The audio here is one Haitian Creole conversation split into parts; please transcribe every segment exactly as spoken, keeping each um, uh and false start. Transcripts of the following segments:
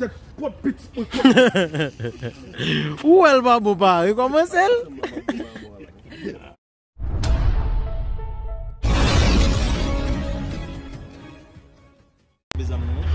Tèt pwòp pitit mwen kòm. Ou wè l pa bon, pa rekòmanse l. Mezanmi, non?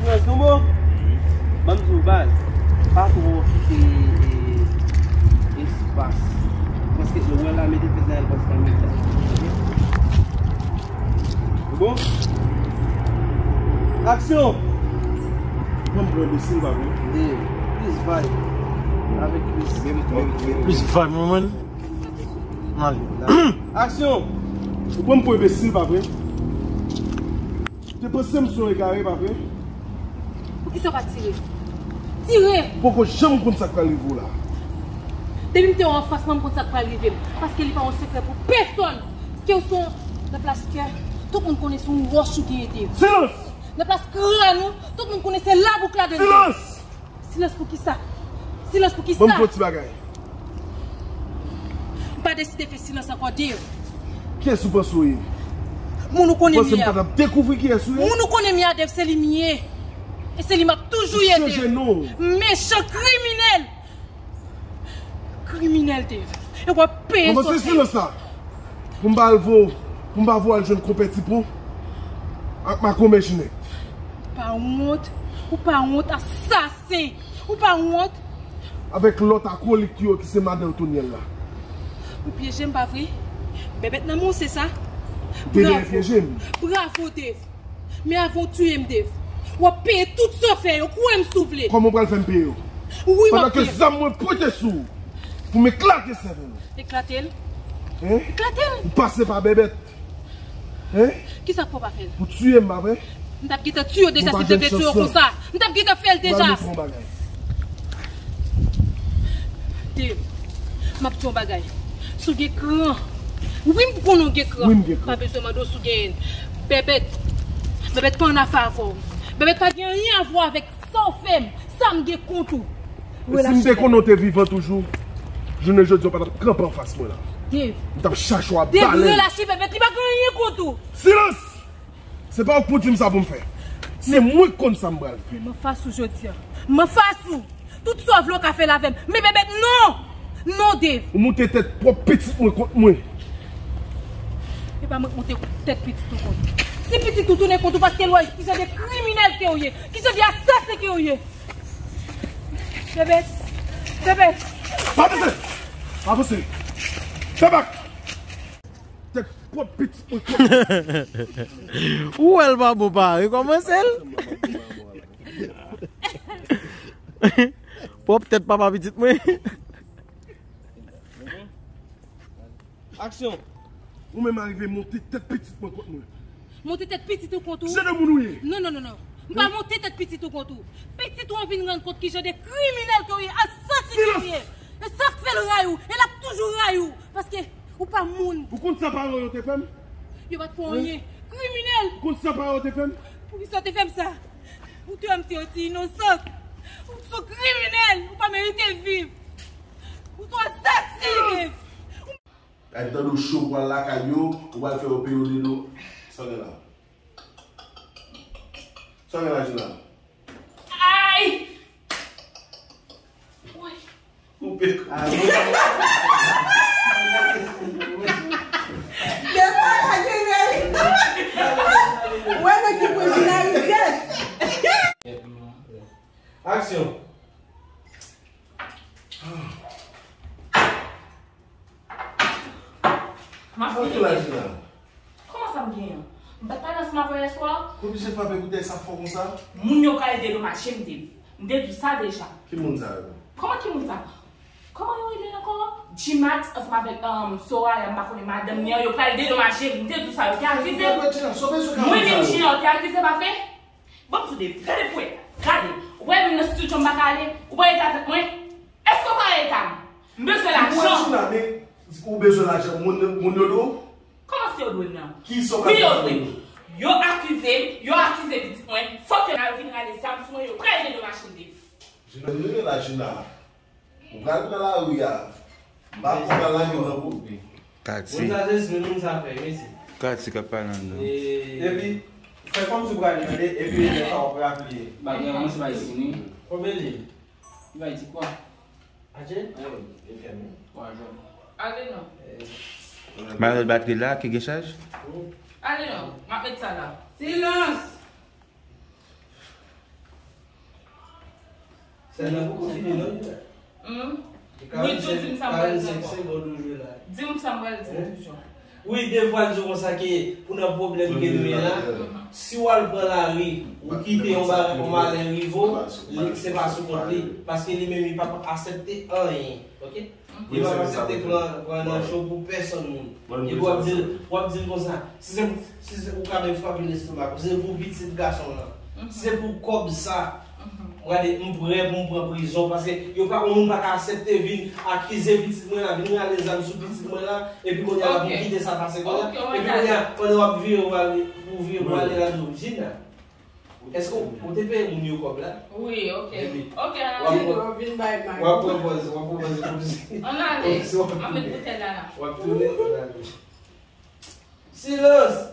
Frè Zomo, ban m di w, baz, pa twò kite, eh, espas. Paske nou wè la, mete fèt nan el paske l mete. Bon? Aksyon! Ban m pran de silva, bro. Plis vibe. Avèk plis. Plis vibe, man. Mwen ale. Aksyon! Ou pran m pou enbesil, pa vre? Ou te panse m se yon egare, pa vre? Poukisa w pa tire? Tire! Ou poko janm konn sa k pral rive w la. Depi m te wè w anfas mwen, m konn sa k pral rive m. Paske li pa yon sekrè pou pèsonn. Ke w se yon, nan plas kè, tout moun konnen se yon wòch ou genyen, Dave. Silans! Nan plas kràn ou, tout moun konnen se labouk ladan l ye. Silans! Silans pou kisa? Silans pou kisa? Ban m fè yon ti bagay. M pa deside fè silans ankò, Dave. Kiyès ou panse w ye? Moun ou konnen m ye a. Ou panse m pa t ap dekouvri kiyès ou ye? Moun ou konnen m ye a, Dave, se li m ye. E se li m ap toujou ye, Dave. Ou chanje non. Mechan kriminèl. Kriminèl, Dave. E w ap peye sa w fè. Kòmanse silans la. Pou m pa al vo, pou m pa voye al jwenn konpè Tipon ak makonmè Jinèt. Pa wont, ou pa wont, asasen. Ou pa wont. Avèk lòt akolik yo ki se madan Otonyèl la. Ou pyeje m, pa vre? Bèbèt nan men w, se sa? Ou te genyen pyeje m. Bravo, Dave. Men avan w tiye m, Dave, w ap peye tout sa w fè yo, kwè m si w vle. Kòman w pral fè m peye yo? Wi, w ap peye. Pandan ke zam mwen pwente sou ou, pou m eklate sèvèl ou. Eklate l? Hein? Eklate l? Ou pase pa Bèbèt. Hein? Kisa k fè w pa fè l? Ou tiye m, pa vre? M t ap gentan tiye w deja si m te vle tiye w konsa. M t ap gentan fè l deja. Pral montre w yon bagay. Dave, m ap di w yon bagay. Si w gen kran, wi, m konnen w gen kran. Wi, m gen kran. Pa bezwen mande w si w genyen l. Bèbèt, Bèbèt pa annafè avè w. Bèbèt pa gen anyen a vwa avèk sa w fè m, sa m gen kont ou. E si m te konnen w te vivan toujou, jounen jodi a w pa t ap kanpe anfas mwen la. Dave. M t ap chache w a balèn. Dave, relache Bèbèt, li pa gen anyen kont ou. Silans! Se pa ou k pou di m sa pou m fè. Se mwen k konn sa m pral fè. Men m anfas ou jodi a. M anfas ou. Tout sa w vle w ka fè l avè m. Men Bèbèt, non! Non, Dave. Ou moute tèt pwòp pitit mwen kont mwen. E pa mwen k moute tèt pitit ou kont ou. Si pitit ou tounen kont ou, paske l wè ki jan de kriminèl ke w ye, ki jan de asasen ke w ye. Bèbèt, Bèbèt. Pa avanse! Pa avanse! Fè bak! Tèt pwòp pitit mwen kòm. Ou wè l pa bon, pa rekòmanse l. Pwòp tèt papa pitit mwen. Aksyon. Ou menm arive monte tèt pitit mwen kont mwen. Monte tèt pitit ou kont ou? Jan de moun ou ye? Non, non, non, non. M pa monte tèt pitit ou kont ou. Pitit ou an vin rann kont ki jan de kriminèl ke w ye, asasen ke w ye. Silans! E sa k fè l rayi w, e l ap toujou rayi w. Paske ou pa moun. Ou konn sa paran w yo te fè m? Yo pa t fè w anyen. Kriminèl! Ou konn sa paran w yo te fè m? Poukisa w te fè m sa? Ou te wè m se yon ti inosan. Ou se yon kriminèl! Ou pa merite viv! Ou se yon asasen! Ay, tande w cho pral lakay yo, ou pral fè yo peye w de do. Sa w gen la? Sa w gen la, Gina? Ay! Woy! Koupe. Ay, depa la, Gina. Wè nan ki pwen Gina rizèt. Aksyon. M ap... Sa w gen la, Gina? Kòman sa m genyen? M pa t pale ansanm avè w yèswa? Ou oblije frape koutèy sa fò konsa? Moun yo pral dedomaje m, Dave. M te di w sa deja. Ki moun sa yo? Kòman ki moun sa? Kòman yo rele l ankò? G-Max ansanm avèk, um, Soraya, m pa konnen madanm li an, yo pral dedomaje m. M te di w sa, yo te akize m. Mwen menm, Gina, yo te akize, pa vre? Bon, m di w, Dave, gade pou w wè. Gade. Ou wè menm nan estidyo m pa ka ale? Ou pa eta tèt mwen? Èske w pa eta m? M bezwen lajan. Mwen, Gina, men ou bezwen lajan moun, moun yo dwe w? Kòman se yo dwe m nan? Kisa w ka fè pou yo? Wi, yo dwe m. Yo akize m, yo akize pitit mwen. Fòk yo la, yo vin rale zam sou mwen, yo pral dedomaje m, Dave. Gina, rele la, Gina. Ou pral pran lari a. M pa konn pral lage w nan pou. Kati. Moun sa se sou moun sa fè, mesye. Kati k ap pale anndan. E epi, Fè kòmsi w prale, tande, epi lè sa w ap raple. Bagay an se bay sini. Konbyen li? Li bay di kwa? Aje? Twa zòn. Ale non. Malad batri la ki gen chaj? Ale non, m ap met sa la. Silans! Sèl la poko fini non, li la. Hmm? Wi, tou di m sa m pral di ankò. Di m sa m pral di toujou. Wi, devwa l di konsa ke pou nan pwoblèm ke nou ye la, si w al pran lari, ou kite yon bagay, yon malè rive w, se pa sou kont li. Paske li menm, li p ap aksepte anyen. Oke? Li p ap aksepte pran, pran nan cho pou pèsonn moun. Epi w ap di l, w ap di l konsa, si se, si se ou ka menm frape lestomak ou, si se pou pitit gason w lan, si se pou kòb sa, gade, m prè pou m pran prizon, paske yo pa, yon moun pa ka aksepte vin akize pitit mwen la, vin rale zam sou pitit mwen la, epi kounye a la pou kite sa pase kounye a, epi kounye a, pandan w ap vire pou ale, pou vire pou ale la, di w, Gina, èske w, ou te peye moun yo kòb la? Wi, oke. Oke, ann ale. W ap pran pòz, w ap pran pòz kòmsi. Ann ale. M ap met boutèy la la. W ap tounen, ann ale. Silans!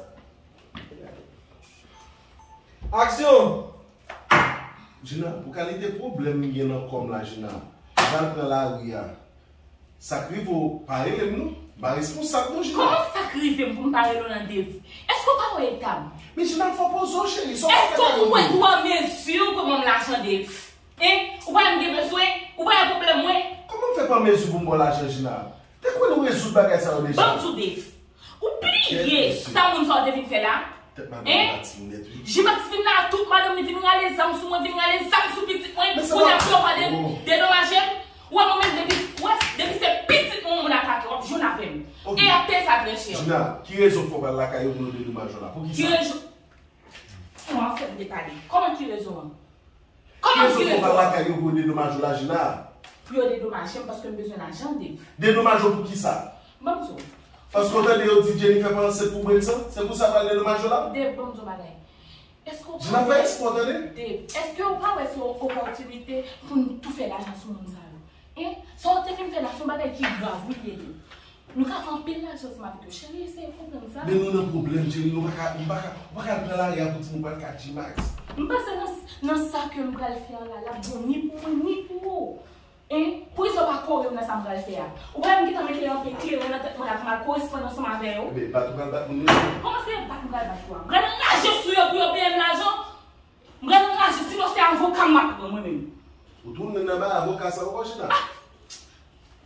Aksyon! Gina, pou kalite pwoblèm m gen nan kò m la, Gina, m pral pran lari a. Sa k rive w pa rele m non. M pa responsab non, Gina. Kòman sa k rive m pou m pa rele w nan, Dave? Èske w pa wè eta m? Men Gina, fò w poze w, cheri. Sa w ap fè la menm? Èske w wè ou an mezi pou ban m lajan, Dave? Hein? Ou pa wè m gen bezwen? Ou pa wè pwoblèm mwen? Kòman m fè pa an mezi pou m ba w lajan, Gina? Te kwè nou rezoud bagay sa yo deja. Ban m di w, Dave. Ou bliye sa moun sa yo te vin fè la? Hein? Jimax vin la, tout madanm li vin rale zam sou mwen, vin rale zam sou pitit mwen. Kounye a pou yo pa de, dedomaje m. Ou wè mwen menm depi, ou wè, depi se pitit mwen yon moun atake, w ap jwenn avè m. E ap peye sa trè chè. Gina, ki rezon k fè w pral lakay yo pou yo dedomaje w la? Poukisa? Ki rezon? Kòman fè m te pale? Kòman ki rezon an? Kòman ki rezon an? Ki rezon pou w pa lakay yo pou yo dedomaje w la, Gina? Pou yo dedomaje m paske m bezwen lajan, Dave. Dedomaje w pou kisa? Ban m di w. Paske w tande yo di Jennifer pa ansent pou Brenson? Se pou sa pral dedomaje w la? Dave, ban m di w bagay. Èske w pa wè? Gina, fè eksprè w tande. Dave, èske w pa wè se yon opòtinite pou n tou fè lajan sou moun sa yo? Hein? Sa w te vin fè la, se yon bagay ki grav, wi, li ye, Dave. Nou ka fè anpil lajan ansanm avèk yo. Cheri, eseye konprann sa. Men nou nan pwoblèm, cheri. Nou pa ka, nou pa ka, ou pa ka al pran lari a pou di nou pral ka G-Max. M panse nan, nan sa ke m pral fè a la, l ap bon ni pou mwen, ni pou ou. Hein? Poukisa w pa kore m nan sa m pral fè a? Ou wè m gentan mete yon pe kleren nan tèt mwen la pou m al koresponn ansanm avè yo? Ebyen, bat ou pral bat moun yo? Kòman se bat m pral bat yo a? M pral raje sou yo pou yo peye m lajan? M pral raje, sinon se avoka m ap pran mwen menm. Ou tounen nan bay avoka sa ankò, Gina? Ah!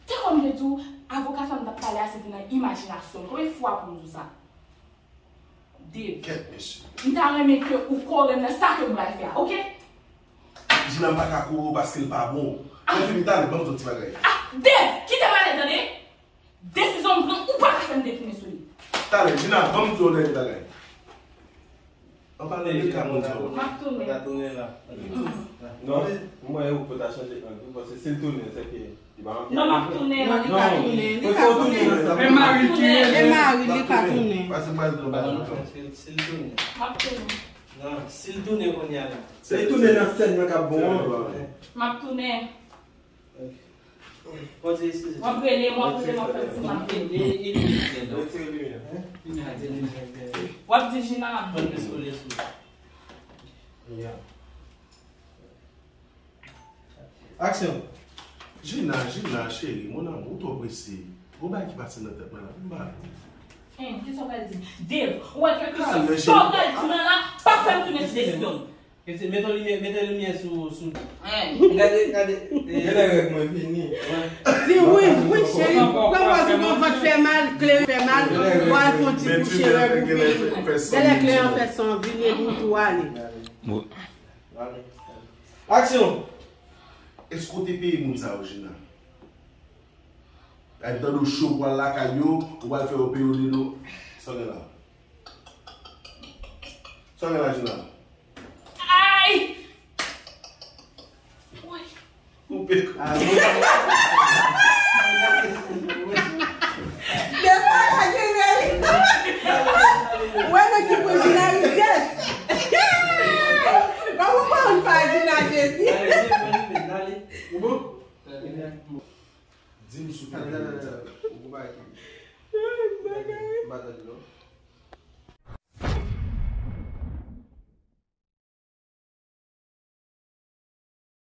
Te konn te di w, avoka sa m t ap pale a se te nan imajinasyon m. Konbyen fwa pou m di w sa? Dave. Kèt, mesye. M ta renmen ke ou kore m nan sa ke m pral fè a, oke? Gina, m pa ka kore w paske l pa bon. Ah. Mwen fini, talè, ban m di w ti bagay. Ah, Dave, kite m ale, tande? Desizyon m pran, ou pa ka fè m detounen sou li. Talè, Gina, ban m di w yon dènye bagay. An palan de ka moun sa yo. M ap tounen. Ou ta tounen la. Non, mwen, ou ta chanje plan tou, paske si l tounen, se ke li pa anvi. Non, m ap tounen. Non, li ka tounen, li ka tounen. E mari ki rele. E mari, li ka tounen. Paske m pral di w bagay. Si l tounen. M ap tounen. Non, si l tounen kounye a la. Se tounen nan sèn nan k ap bon an. M ap tounen. W ap rele m, w ap rele m, w ap fè m ti maten. W ap di Gina m ap vini. Aksyon. Gina, Gina, cheri, mon amour, ou twò prese. Gon bagay ki pase nan tèt mwen la, pou m pale. Hein, kisa w pral di m? Dave, ou wè kèlkeswa sa w pral di m nan la, pa fè m tounen sou desizyon m. Mete limyè, mete limyè sou, sou. Gade, gade. Genlè règ mwen vini. Di wi, wi, cheri. Pran pòz ou, gon vant fè mal, kleren fè mal, ou al fè yon ti kouche, règ ou vini. Genlè kleren fè san vini epi ou tou ale. Aksyon! Èske w te peye moun sa yo, Gina? Ay, m tande w cho pou al lakay yo, ou pral fè yo peye w dedo. Sa w gen la? Sa w gen la, Gina? Ay! Woy! Koupe. Depi w pa ka jere li. Wè nan ki pwen Gina rizyès. Kòman w pa konn pa Gina Jezi? Ou bon? Di m si w te vle di sa. Ou gon bagay ki. M pa tande non.